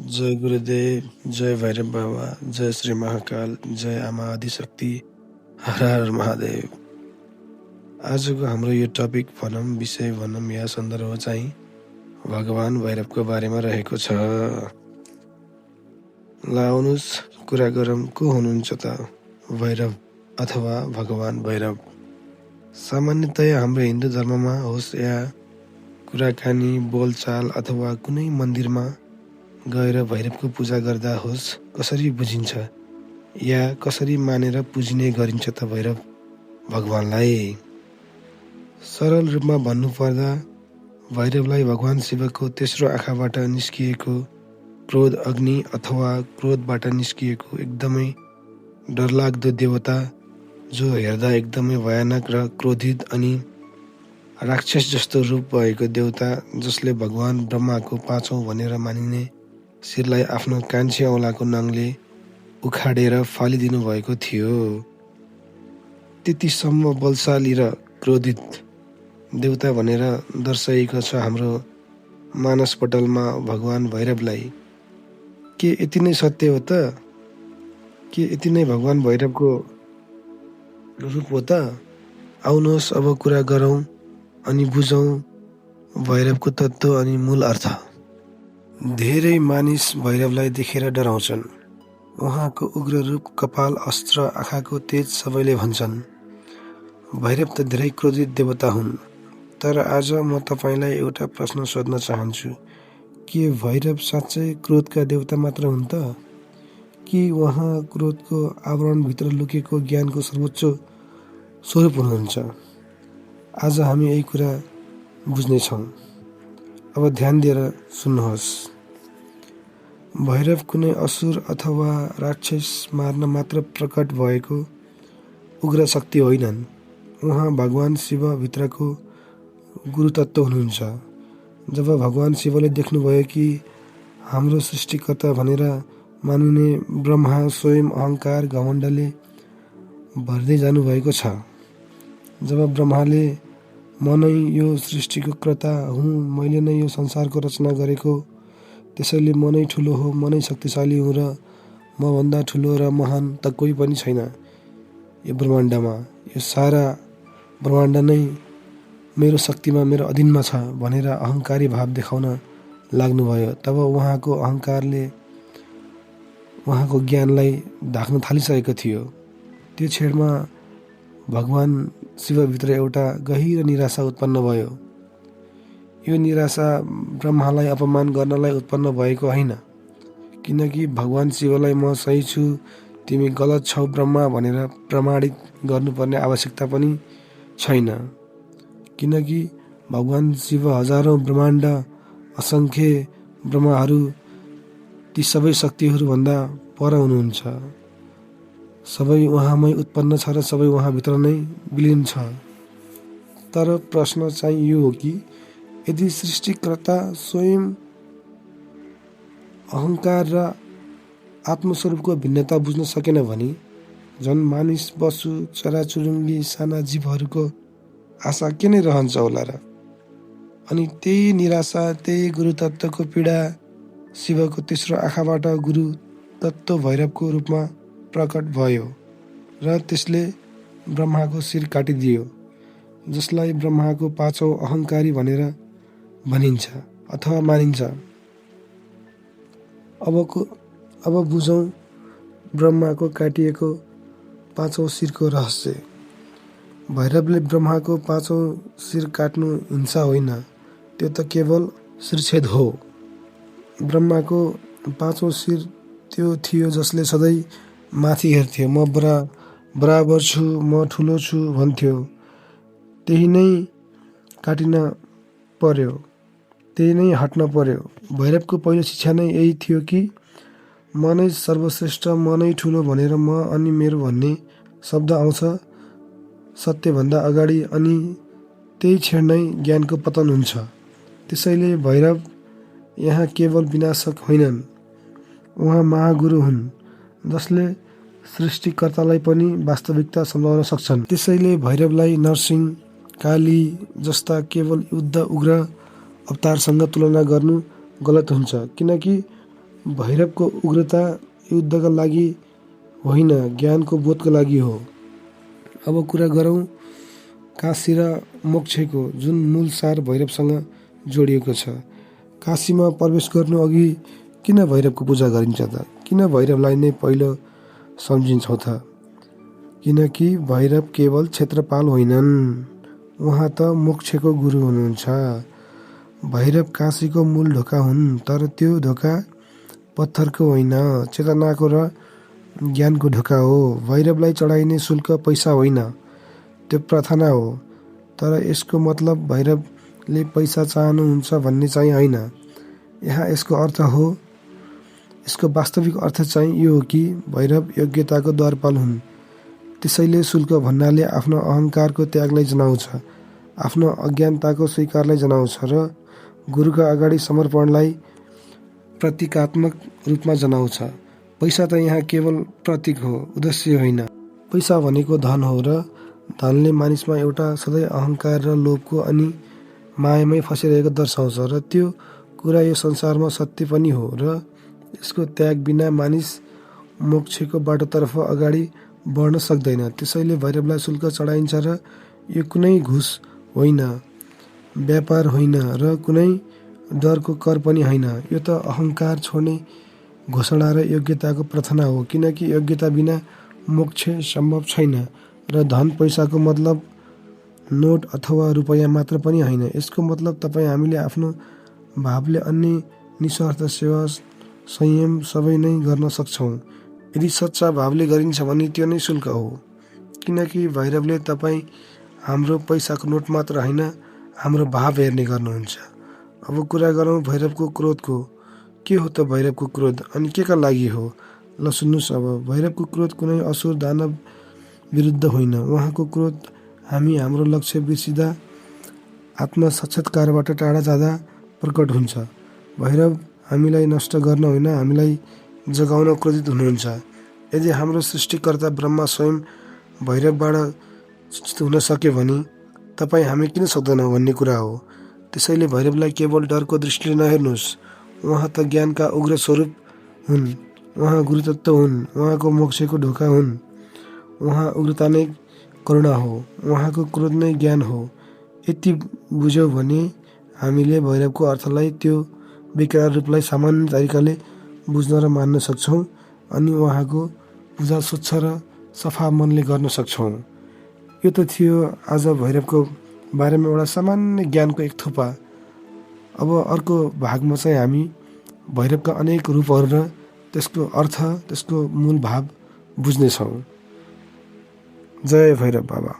जय गुरुदेव, जय भैरव बाबा, जय श्री महाकाल, जय आमा आदिशक्ति, हर हर महादेव। आजको हाम्रो यो टपिक भनौँ, विषय भनौँ या सन्दर्भ चाहिँ भगवान भैरवको बारेमा रहेको छ। ल आउनुहोस् कुरा गरौँ, को हुनुहुन्छ त भैरव अथवा भगवान भैरव। सामान्यतया हाम्रो हिन्दू धर्ममा होस् या कुराकानी बोलचाल अथवा कुनै मन्दिरमा गएर भैरवको पूजा गर्दा होस् कसरी बुझिन्छ या कसरी मानेर पुजिने गरिन्छ त भैरव भगवानलाई। सरल रूपमा भन्नुपर्दा भैरवलाई भगवान शिवको तेस्रो आँखाबाट निस्किएको क्रोध अग्नि अथवा क्रोधबाट निस्किएको एकदमै डरलाग्दो देवता, जो हेर्दा एकदमै भयानक र क्रोधित अनि राक्षस जस्तो रूप भएको देवता, जसले भगवान ब्रह्माको पाँचौं भनेर मानिने शिरलाई आफ्नो कान्छी औँलाको नङले उखाडेर फालिदिनु भएको थियो। त्यतिसम्म बलशाली र क्रोधित देवता भनेर दर्शाइएको छ हाम्रो मानसपटलमा भगवान भैरवलाई। के यति नै सत्य हो त? के यति नै भगवान भैरवको रूप हो त? आउनुहोस् अब कुरा गरौँ अनि बुझौँ भैरवको तत्त्व अनि मूल अर्थ। धेरै मानिस भैरवलाई देखेर डराउँछन्। उहाँको उग्र रूप, कपाल, अस्त्र, आँखाको तेज सबैले भन्छन्। भैरव त धेरै क्रोधित देवता हुन्। तर आज म तपाईँलाई एउटा प्रश्न सोध्न चाहन्छु। के भैरव साँच्चै क्रोधका देवता मात्र हुन् त? कि उहाँ क्रोधको आवरणभित्र लुकेको ज्ञानको सर्वोच्च स्वरूप हुनुहुन्छ? आज हामी यही कुरा बुझ्नेछौँ। अब ध्यान दिएर सुन्नुहोस्। भैरव कुनै असुर अथवा राक्षस मार्न मात्र प्रकट भएको उग्र शक्ति होइनन्। उहाँ भगवान शिवभित्रको गुरुतत्त्व हुनुहुन्छ। जब भगवान शिवले देख्नुभयो कि हाम्रो सृष्टिकर्ता भनेर मानिने ब्रह्मा स्वयं अहङ्कार घमण्डले भर्दै जानुभएको छ, जब ब्रह्माले म नै यो सृष्टिको कर्ता हुँ, मैले नै यो संसारको रचना गरेको, त्यसैले म नै ठुलो हो, म नै शक्तिशाली हुँ र मभन्दा ठुलो र महान त कोही पनि छैन यो ब्रह्माण्डमा, यो सारा ब्रह्माण्ड नै मेरो शक्तिमा, मेरो अधीनमा छ भनेर अहङ्कारी भाव देखाउन लाग्नुभयो। तब उहाँको अहङ्कारले उहाँको ज्ञानलाई ढाक्न थालिसकेको थियो। त्यो क्षणमा भगवान शिवभित्र एउटा गहिरो निराशा उत्पन्न भयो। यो निराशा ब्रह्मालाई अपमान गर्नलाई उत्पन्न भएको होइन, किनकि भगवान शिवलाई म सही छु, तिमी गलत छौ ब्रह्मा भनेर प्रमाणित गर्नुपर्ने आवश्यकता पनि छैन, किनकि भगवान शिव हजारौँ ब्रह्माण्ड, असङ्ख्य ब्रह्माहरू, ती सबै शक्तिहरूभन्दा पर हुनुहुन्छ। सबै उहाँमै उत्पन्न छ र सबै उहाँभित्र नै विलिन छ। तर प्रश्न चाहिँ यो हो कि यदि सृष्टिकर्ता स्वयं अहङ्कार र आत्मस्वरूपको भिन्नता बुझ्न सकेन भने झन् मानिस, पशु, चराचुरुङ्गी, साना जीवहरूको आशा के नै रहन्छ होला र? अनि त्यही निराशा, त्यही गुरुतत्त्वको पीडा शिवको तेस्रो आँखाबाट गुरु तत्त्व भैरवको रूपमा प्रकट भयो र त्यसले ब्रह्माको शिर काटिदियो, जसलाई ब्रह्माको पाँचौं अहङ्कारी भनेर भनिन्छ अथवा मानिन्छ। अब बुझौँ ब्रह्माको काटिएको पाँचौं शिरको रहस्य। भैरवले ब्रह्माको पाँचौं शिर काट्नु हिंसा होइन, त्यो त केवल शिरच्छेद हो। ब्रह्माको पाँचौं शिर त्यो थियो जसले सधैँ माथि हेर्थ्यो, म बराबर छु, म ठुलो छु भन्थ्यो। त्यही नै काटिन पर्यो, त्यही नै हट्न पर्यो। भैरवको पहिलो शिक्षा नै यही थियो कि म नै सर्वश्रेष्ठ, म नै ठुलो भनेर म अनि मेरो भन्ने शब्द आउँछ सत्यभन्दा अगाडि, अनि त्यही क्षण नै ज्ञानको पतन हुन्छ। त्यसैले भैरव यहाँ केवल विनाशक होइनन्, उहाँ महागुरु हुन्, जसले सृष्टिकर्तालाई पनि वास्तविकता सम्झाउन सक्छन्। त्यसैले भैरवलाई नरसिंह, काली जस्ता केवल युद्ध उग्र अवतारसँग तुलना गर्नु गलत हुन्छ, किनकि भैरवको उग्रता युद्धका लागि होइन, ज्ञानको बोधको लागि हो। अब कुरा गरौँ काशी र मोक्षको, जुन मूल सार भैरवसँग जोडिएको छ। काशीमा प्रवेश गर्नु अघि किन भैरवको पूजा गरिन्छ त? किन भैरवलाई नै पहिलो सम्झिन्छौँ त? किनकि भैरव केवल क्षेत्रपाल होइनन्, उहाँ त मोक्षको गुरु हुनुहुन्छ। भैरव काशीको मूल ढोका हुन्, तर त्यो ढोका पत्थरको होइन, चेतनाको र ज्ञानको ढोका हो। भैरवलाई चढाइने शुल्क पैसा होइन, त्यो प्रार्थना हो। तर यसको मतलब भैरवले पैसा चाहनुहुन्छ भन्ने चाहिँ होइन। यहाँ यसको अर्थ हो, यसको वास्तविक अर्थ चाहिँ यो हो कि भैरव योग्यताको द्वारपाल हुन्। त्यसैले शुल्क भन्नाले आफ्नो अहङ्कारको त्यागलाई जनाउँछ, आफ्नो अज्ञानताको स्वीकारलाई जनाउँछ र गुरुका अगाडि समर्पणलाई प्रतीकात्मक रूपमा जनाउँछ। पैसा त यहाँ केवल प्रतीक हो, उद्देश्य होइन। पैसा भनेको धन हो र धनले मानिसमा एउटा सधैँ अहङ्कार र लोभको अनि मायामै फसिरहेको दर्शाउँछ र त्यो कुरा यो संसारमा सत्य पनि हो र यसको त्याग बिना मानिस मोक्षको बाटोतर्फ अगाडि बढ्न सक्दैन। त्यसैले भैरवलाई शुल्क चढाइन्छ र यो कुनै घुस होइन, व्यापार होइन र कुनै डरको कर पनि होइन। यो त अहङ्कार छोड्ने घोषणा र योग्यताको प्रार्थना हो, किनकि योग्यता बिना मोक्ष सम्भव छैन र धन पैसाको मतलब नोट अथवा रुपैयाँ मात्र पनि होइन। यसको मतलब तपाईँ हामीले आफ्नो भावले अन्य निस्वार्थ सेवा संयम सबै नै गर्न सक्छौँ। यदि सच्चा भावले गरिन्छ भने त्यो नै शुल्क हो, किनकि भैरवले तपाईँ हाम्रो पैसाको नोट मात्र होइन, हाम्रो भाव हेर्ने गर्नुहुन्छ। अब कुरा गरौँ भैरवको क्रोधको। के हो त भैरवको क्रोध अनि के का लागि हो? ल सुन्नुहोस्। अब भैरवको क्रोध कुनै असुर दानव विरुद्ध होइन। उहाँको क्रोध हामी हाम्रो लक्ष्य बिर्सिँदा, आत्म साक्षात्कारबाट टाढा जाँदा प्रकट हुन्छ। भैरव हामीलाई नष्ट गर्न होइन, हामीलाई जगाउन क्रोधित हुनुहुन्छ। यदि हाम्रो सृष्टिकर्ता ब्रह्मा स्वयं भैरवबाट सूचित हुन सक्यो भने तपाईँ हामी किन सक्दैनौँ भन्ने कुरा हो। त्यसैले भैरवलाई केवल डरको दृष्टिले नहेर्नुहोस्। उहाँ त ज्ञानका उग्र स्वरूप हुन्, उहाँ गुरुतत्व हुन्, उहाँको मोक्षको ढोका हुन्। उहाँ उग्रता नै करुणा हो, उहाँको क्रोध नै ज्ञान हो। यति बुझ्यौँ भने हामीले भैरवको अर्थलाई, त्यो विकराल रूपलाई सामान्य तरिकाले बुझ्न र मान्न सक्छौँ अनि उहाँको पूजा स्वच्छ र सफा मनले गर्न सक्छौँ। यो त थियो आज भैरवको बारेमा एउटा सामान्य ज्ञानको एक थोपा। अब अर्को भागमा चाहिँ हामी भैरवका अनेक रूपहरू र त्यसको अर्थ, त्यसको मूल भाव बुझ्नेछौँ। जय भैरव बाबा।